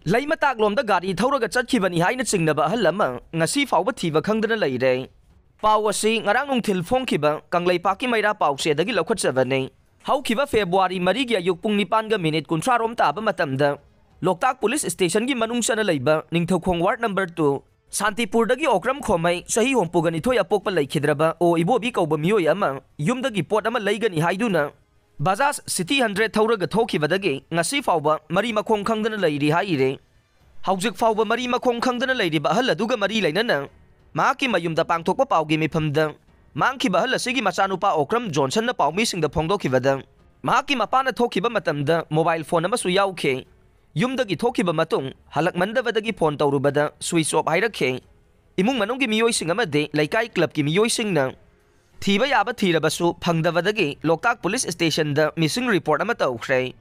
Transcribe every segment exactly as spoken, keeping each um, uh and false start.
ꯂꯩꯃꯇꯥꯛꯂꯣꯝꯗ ꯒꯥꯔꯤ ꯊꯧꯔꯒ ꯆꯠꯈꯤꯕꯅꯤ ꯍꯥꯏꯅ ꯆꯤꯡꯅꯕ ꯑꯍꯜ ꯑꯃ ꯉꯁꯤ ꯐꯥꯎꯕ ꯊꯤꯕ ꯈꯪꯗꯅ ꯂꯩꯔꯦ꯫ ꯄꯥꯎ ꯑꯁꯤ ꯉꯔꯥꯡ ꯅꯨꯡꯊꯤꯜ ꯐꯣꯡꯈꯤꯕ ꯀꯪꯂꯩꯄꯥꯛꯀꯤ ꯃꯩꯔꯥ ꯄꯥꯎꯆꯦꯗꯒꯤ ꯂꯧꯈꯠꯆꯕꯅꯤ꯫ ꯍꯧꯈꯤꯕ ꯐꯦꯕ꯭ꯔꯨꯋꯥꯔꯤ ꯃꯔꯤꯒꯤ ꯑꯌꯨꯛ ꯄꯨꯡ ꯅꯤꯄꯥꯟꯒ ꯃꯤꯅꯤꯠ ꯀꯨꯟꯊ꯭ꯔꯥ ꯔꯣꯝ ꯇꯥꯕ ꯃꯇꯝꯗ ꯂꯣꯛꯇꯥꯛ ꯄꯨꯂꯤꯁ ꯁ꯭ꯇꯦꯁꯟꯒꯤ ꯃꯅꯨꯡ ꯆꯟꯅ ꯂꯩꯕ Ningthoukhong ward number two, ꯁꯥꯟꯇꯤꯄꯨꯔꯗꯒꯤ Okram ꯈꯣꯃꯩ, ꯆꯍꯤ ꯍꯨꯝꯐꯨꯒ ꯅꯤꯊꯣꯏ ꯑꯄꯣꯛꯄ ꯂꯩꯈꯤꯗ꯭ꯔꯕ ꯑꯣ ꯏꯕꯣꯕꯤ ꯀꯧꯕ ꯃꯤꯑꯣꯏ ꯑꯃ ꯌꯨꯝꯗꯒꯤ ꯄꯣꯠ ꯑꯃ ꯂꯩꯒꯅꯤ ꯍꯥꯏꯗꯨꯅ ꯕꯖꯥꯖ ꯁꯤꯇꯤ ꯍꯟꯗ꯭ꯔꯦꯗ ꯊꯧꯔꯒ ꯊꯣꯛꯈꯤꯕꯗꯒꯤ ꯉꯁꯤ ꯐꯥꯎꯕ ꯃꯔꯤ ꯃꯈꯣꯡ ꯈꯪꯗꯅ ꯂꯩꯔꯤ ꯍꯥꯏꯔꯦ꯫ ꯍꯧꯖꯤꯛ ꯐꯥꯎꯕ ꯃꯔꯤ ꯃꯈꯣꯡ ꯈꯪꯗꯅ ꯂꯩꯔꯤꯕ ꯑꯍꯜ ꯑꯗꯨꯒ ꯃꯔꯤ ꯂꯩꯅꯅ ꯃꯍꯥꯛꯀꯤ ꯃꯌꯨꯝꯗ ꯄꯥꯡꯊꯣꯛꯄ ꯄꯥꯎꯒꯤ ꯃꯤꯐꯝꯗ ꯃꯥꯡꯈꯤꯕ ꯑꯍꯜ ꯑꯁꯤꯒꯤ ꯃꯆꯥꯅꯨꯄꯥ ꯑꯣꯀ꯭ꯔꯝ ꯖꯣꯟꯁꯟꯅ ꯄꯥꯎꯃꯤꯁꯤꯡꯗ ꯐꯣꯡꯗꯣꯛꯈꯤꯕꯗ ꯃꯍꯥꯛꯀꯤ ꯃꯄꯥꯅ ꯊꯣꯛꯈꯤꯕ ꯃꯇꯝꯗ ꯃꯣꯕꯥꯏꯜ ꯐꯣꯟ ꯑꯃꯁꯨ ꯌꯥꯎꯈꯤ꯫ ꯌꯨꯝꯗꯒꯤ ꯊꯣꯛꯈꯤꯕ ꯃꯇꯨꯡ ꯍꯜꯂꯛꯃꯟꯗꯕꯗꯒꯤ ꯐꯣꯟ ꯇꯧꯔꯨꯕꯗ ꯁ꯭ꯋꯤꯆ ꯑꯣꯐ ꯍꯥꯏꯔꯛꯈꯤ꯫ ꯏꯃꯨꯡ ꯃꯅꯨꯡꯒꯤ ꯃꯤꯑꯣꯏꯁꯤꯡ ꯑꯃꯗꯤ ꯂꯩꯀꯥꯏ ꯀ꯭ꯂꯕꯀꯤ ꯃꯤꯑꯣꯏꯁꯤꯡꯅ ꯊꯤꯕ ꯌꯥꯕ ꯊꯤꯔꯕꯁꯨ ꯐꯪꯗꯕꯗꯒꯤ ꯂꯣꯛꯇꯥꯛ ꯄꯨꯂꯤꯁ ꯁ꯭ꯇꯦꯁꯟꯗ ꯃꯤꯁꯤꯡ ꯔꯤꯄꯣꯔꯠ ꯑꯃ ꯇꯧꯈ꯭ꯔꯦ꯫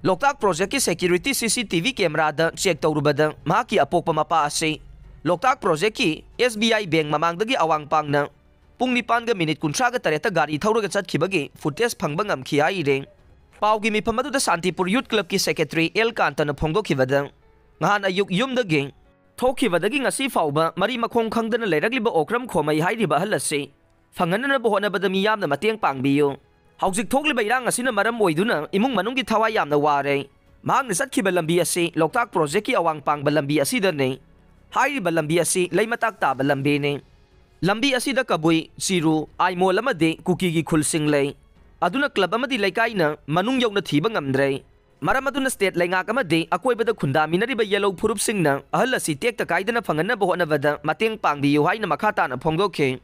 ꯂꯣꯛꯇꯥꯛ ꯄ꯭ꯔꯣꯖꯦꯛꯀꯤ ꯁꯦꯀ꯭ꯌꯨꯔꯤꯇꯤ ꯁꯤ ꯁꯤ ꯇꯤ ꯚꯤ ꯀꯦꯃꯦꯔꯥꯗ ꯆꯦꯛ ꯇꯧꯔꯨꯕꯗ ꯃꯍꯥꯛꯀꯤ ꯑꯄꯣꯛꯄ ꯃꯄꯥ ꯑꯁꯤ ꯂꯣꯛꯇꯥꯛ ꯄ꯭ꯔꯣꯖꯦꯛꯀꯤ ꯑꯦꯁ ꯕꯤ ꯑꯥꯏ ꯕꯦꯡ ꯃꯃꯥꯡꯗꯒꯤ ꯑꯋꯥꯡ ꯄꯥꯡꯅ ꯄꯨꯡ ꯅꯤꯄꯥꯟꯒ ꯃꯤꯅꯤꯠ ꯀꯨꯟꯊ꯭ꯔꯥꯒ ꯇꯔꯦꯠꯇ ꯒꯥꯔꯤ ꯊꯧꯔꯒ ꯆꯠꯈꯤꯕꯒꯤ ꯐꯨꯇꯦꯖ ꯐꯪꯕ ꯉꯝꯈꯤ ꯍꯥꯏꯔꯦ꯫ ꯄꯥꯎꯒꯤ ꯃꯤꯐꯝ ꯑꯗꯨꯗ ꯁꯥꯟꯇꯤꯄꯨꯔ ꯌꯨꯠ ꯀ꯭ꯂꯕꯀꯤ ꯁꯦꯀ꯭ꯔꯦꯇꯔꯤ ꯑꯦꯜ ꯀꯥꯟꯇꯅ ꯐꯣꯡꯗꯣꯛꯈꯤꯕꯗ ꯉꯍꯥꯟ ꯑꯌꯨꯛ ꯌꯨꯝꯗꯒꯤ ꯊꯣꯛꯈꯤꯕꯗꯒꯤ ꯉꯁꯤ ꯐꯥꯎꯕ ꯃꯔꯤ ꯃꯈꯣꯡ ꯈꯪꯗꯅ ꯂꯩꯔꯛꯂꯤꯕ ꯑꯣꯀ꯭ꯔꯝ ꯈꯣꯃꯩ ꯍꯥꯏꯔꯤꯕ ꯑꯍꯜ ꯑꯁꯤ ꯐꯪꯍꯟꯅꯅꯕ ꯍꯣꯠꯅꯕꯗ ꯃꯤꯌꯥꯝꯅ ꯃꯇꯦꯡ ꯄꯥꯡꯕꯤꯌꯨ꯫ ꯍꯧꯖꯤꯛ ꯊꯣꯛꯂꯤꯕ ꯏꯔꯥꯡ ꯑꯁꯤꯅ ꯃꯔꯝ ꯑꯣꯏꯗꯨꯅ ꯏꯃꯨꯡ ꯃꯅꯨꯡꯒꯤ ꯊꯋꯥꯏ ꯌꯥꯝꯅ ꯋꯥꯔꯦ꯫ ꯃꯍꯥꯛꯅ ꯆꯠꯈꯤꯕ ꯂꯝꯕꯤ ꯑꯁꯤ ꯂꯣꯛꯇꯥꯛ ꯄ꯭ꯔꯣꯖꯦꯛꯀꯤ ꯑꯋꯥꯡ ꯄꯥꯡꯕ ꯂꯝꯕꯤ ꯑꯁꯤꯗꯅꯤ꯫ ꯍꯥꯏꯔꯤꯕ ꯂꯝꯕꯤ ꯑꯁꯤ ꯂꯩꯃꯇꯥꯛ ꯇꯥꯕ ꯂꯝꯕꯤꯅꯤ꯫ ꯂꯝꯕꯤ ꯑꯁꯤꯗ ꯀꯕꯨꯏ, ꯆꯤꯔꯨ, ꯑꯥꯏꯃꯣꯜ ꯑꯃꯗꯤ ꯀꯨꯀꯤꯒꯤ ꯈꯨꯜꯁꯤꯡ ꯂꯩ꯫ ꯑꯗꯨꯅ ꯀ꯭ꯂꯕ ꯑꯃꯗꯤ ꯂꯩꯀꯥꯏꯅ ꯃꯅꯨꯡ ꯌꯧꯅ ꯊꯤꯕ ꯉꯝꯗ꯭ꯔꯦ꯫ ꯃꯔꯝ ꯑꯗꯨꯅ ꯁ꯭ꯇꯦꯠ ꯂꯩꯉꯥꯛ ꯑꯃꯗꯤ ꯑꯀꯣꯏꯕꯗ ꯈꯨꯟꯗꯥꯃꯤꯟꯅꯔꯤꯕ ꯌꯦꯜꯍꯧ ꯐꯨꯔꯨꯞꯁꯤꯡꯅ ꯑꯍꯜ ꯑꯁꯤ ꯇꯦꯛꯇ ꯀꯥꯏꯗꯅ ꯐꯪꯍꯟꯅꯕ ꯍꯣꯠꯅꯕꯗ ꯃꯇꯦꯡ ꯄꯥꯡꯕꯤꯌꯨ ꯍꯥꯏꯅ ꯃꯈꯥ ꯇꯥꯅ ꯐꯣꯡꯗꯣꯛꯈꯤ꯫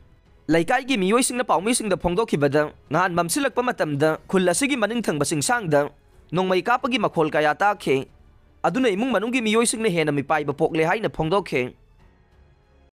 ꯂꯩꯀꯥꯏꯒꯤ ꯃꯤꯑꯣꯏꯁꯤꯡꯅ ꯄꯥꯎꯃꯤꯁꯤꯡꯗ ꯐꯣꯡꯗꯣꯛꯈꯤꯕꯗ ꯉꯍꯥꯟ ꯃꯝꯁꯤꯜꯂꯛꯄ ꯃꯇꯝꯗ ꯈꯨꯜ ꯑꯁꯤꯒꯤ ꯃꯅꯤꯡ ꯊꯪꯕ ꯆꯤꯡꯁꯥꯡꯗ ꯅꯣꯡꯃꯩ ꯀꯥꯞꯄꯒꯤ ꯃꯈꯣꯜ ꯀꯌꯥ ꯇꯥꯈꯤ꯫ ꯑꯗꯨꯅ ꯏꯃꯨꯡ ꯃꯅꯨꯡꯒꯤ ꯃꯤꯑꯣꯏꯁꯤꯡꯅ ꯍꯦꯟꯅ ꯃꯤꯄꯥꯏꯕ ꯄꯣꯛꯂꯦ ꯍꯥꯏꯅ ꯐꯣꯡꯗꯣꯛꯈꯤ꯫